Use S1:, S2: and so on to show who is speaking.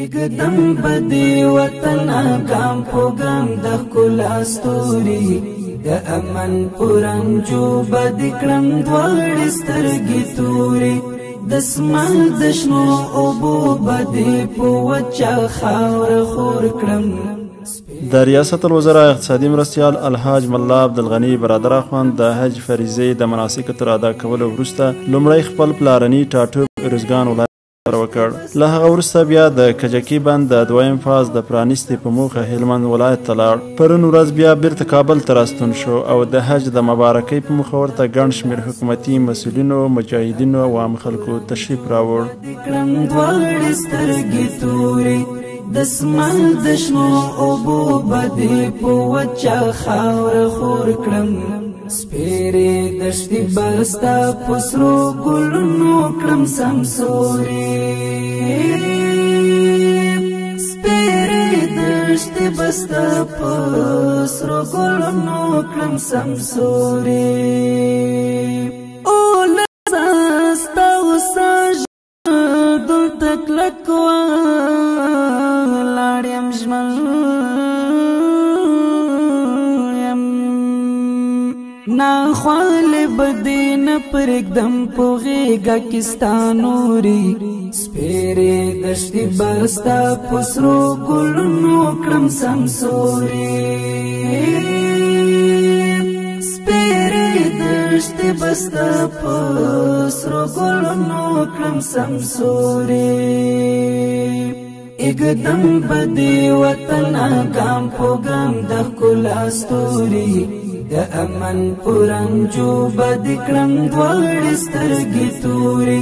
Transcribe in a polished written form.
S1: اقدم بدی وطن ګام په ګام د ښکلا ستوري، د امن پرنجو بد کړم دواړې سترګې توري. د سمل د شنو اوبو بدې په وچه خاوره خور کړم.
S2: د ریاست الوزراء اقتصادي مرستیال الحاج ملا عبدالغني برادر اخوند د حج فریضې د مناسکو تر ادا کولو وروسته لومړی خپل پلارني ټاټوب ارزګان ولایت وکړ. له هغه وروسته بیا د کجکي بند د دویم فاز د پرانیستې په موخه هلمند ولایت ته لاړ. پرون ورځ بیا بیرته کابل ته راستون شو او د حج د مبارکۍ په موخه ورته ګڼ شمېر حکومتي مسؤلینو، مجاهدینو او عام خلکو تشریف راوړ.
S1: کړم دواړې سترګې تورې، د سمل د شنو اوبو بدې په وچه خاوره خور کړم. سپېرې دښتې به ستا په سرو ګلونو کړم سمسورې، سپېرې دښتې به ستا په سرو ګلونو کړم سمسورې. او لسه ستا اوسه دلته کلک ولاړ یم، ژمن یم ناخوالې بدې نه پرېږدم په غېږه کې ستا نوري. سپېرې دښتې به ستا په سرو ګلونو کړم سمسورې، سپېرې دښتې به ستا په سرو ګلونو کړم سمسورې. اقدم بدې وطن ګام په ګام د ښکلا ستوري، د امن پرنجو بد کړم دواړې سترګې تورې.